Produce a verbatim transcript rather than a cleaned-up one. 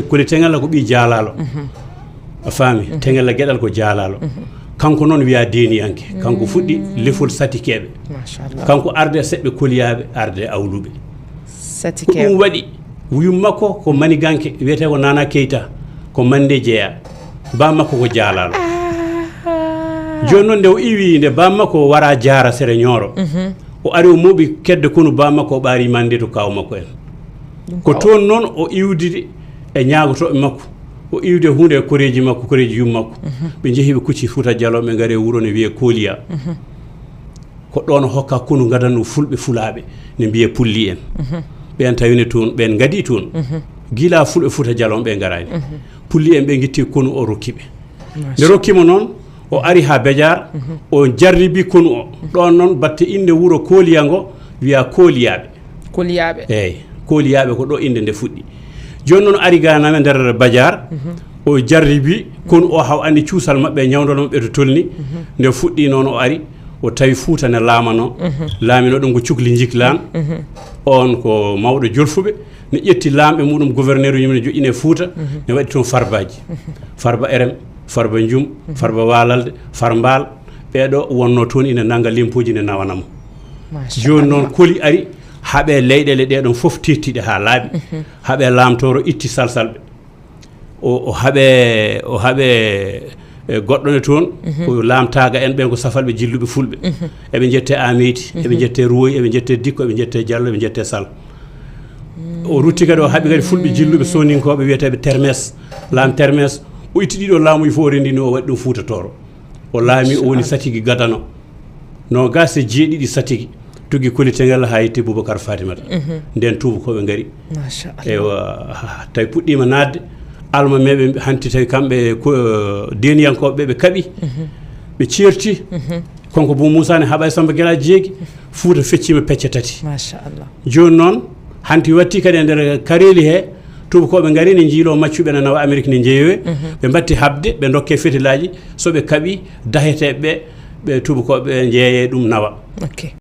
Koli Teŋella ko ɓii Jaalaalo. A faami? Teŋella Geɗal ko Jaalaalo. Kanko noon wiyaa deeniyanke. Kanko fuɗɗi lefol Satikeeɓe. Machallah. Kanko arde seɓɓe koliyaaɓe, arde awluɓe. Ko ɗum waɗi, yumma makko ko Maniganke, wiyetee ko Nana Keita, ko Mande jeyaa. Baa makko ko Jaalaalo. Jooni noon, nde o iwi, nde baa makko wara jaara sere Ñooro, o ari, o mooɓi kedde konu baa makko, o ɓaari mande to kaaw makko en. Ko toon noon o iwdidi e ñaagotooɓe makko, o iwdi e huunde e koreeji makko, koreeji yumma makko. Ɓe njehi, ɓe kucci Fuuta Jalon, ɓe ngari e wuro ne wiyee Koliya. Ko ɗoon o hokka konu ngadanɗo fulɓe fulaaɓe, ne mbiyee pulli en. Ɓeen tawi ne toon, ɓeen ngadi toon. Gila fulɓe Fuuta Jalon ɓe ngaraani. Pulli en ɓe ngitti konu, o rokki ɓe. Nde rokki mo noon, o ari haa Bejaar, o jarribi konu o. Ɗoon noon, batte innde wuro Koliya ngo, wiyaa Koliyaaɓe. Koliyaaɓe. Eey, Koliyaaɓe ko ɗo innde nde fuɗɗi. Jooni noon, ari ga nana nder Bajaar, o jarribi konu o, haw anndi cuusal maɓɓe, ñawndol maɓɓe to tolni. Nde fuɗɗi noon, o ari, o tawi Fuuta ne laamanoo. Laaminoo ɗum ko Cukli Njiklaan. Oon ko mawɗo Jolfuɓe. Ne ƴetti laamɓe muɗum, gouverneur uji mum ne joƴƴini e Fuuta, ne waɗi toon farbaaji. Farba Erem, Farba Njum, Farba Waalalde, Farmbaal. Ɓee ɗo wonnoo toon ina nannga lempooji, ne nawana mo. Jooni noon, Koli ari, haɓe leyɗeele ɗee ɗoon fof teettiɗe haa laaɓi. Haɓe laamtooro, itti salsalɓe. O, o haɓe, o haɓe, e, goɗɗo ne toon, ko laamtaaga en ɓeen, ko safalɓe jilluɓe fulɓe. Eɓe njettee Ameyti, eɓe njettee Ruwoy, eɓe njettee Dikko, eɓe njettee Jallo, eɓe njettee Sal. O rutti kadi, o haɓi kadi fulɓe jilluɓe sooninkooɓe wiyeteeɓe Termes, laam Termes. O itti ɗiɗo laamuji fof, o renndini, o waɗi ɗum Fuuta Tooro. O laami, o woni Satigi gadano. Noogaas e jeeɗiɗi Satigi, tuggi Koli Teŋella haa yetti Bubakar Fatimata. Ndeen tuubakooɓe ngari. Machallah. Ewa, tawi puɗɗiima naatde. Almameeɓe hanti tawi kamɓe ko, eh, deeniyankooɓe ɓe, ɓe kaɓi. Ɓe ceerti. Kanko Buu Muusaa ne haɓa e Samba Gelaajo Jeegi. Fuuta fecciima pecce tati. Machallah. Jooni noon, hanti watti kadi e nder kareeli he, tuubakooɓe ngari ne njiiloo maccuɓe ne nawa Amerik ne njeeyoya. Ɓe mbatti haɓde, ɓe ndokkee fetelaaji. So ɓe kaɓi, daheteeɓe ɓe, ɓe tuubakooɓe njeeyee ɗum nawa. Ok.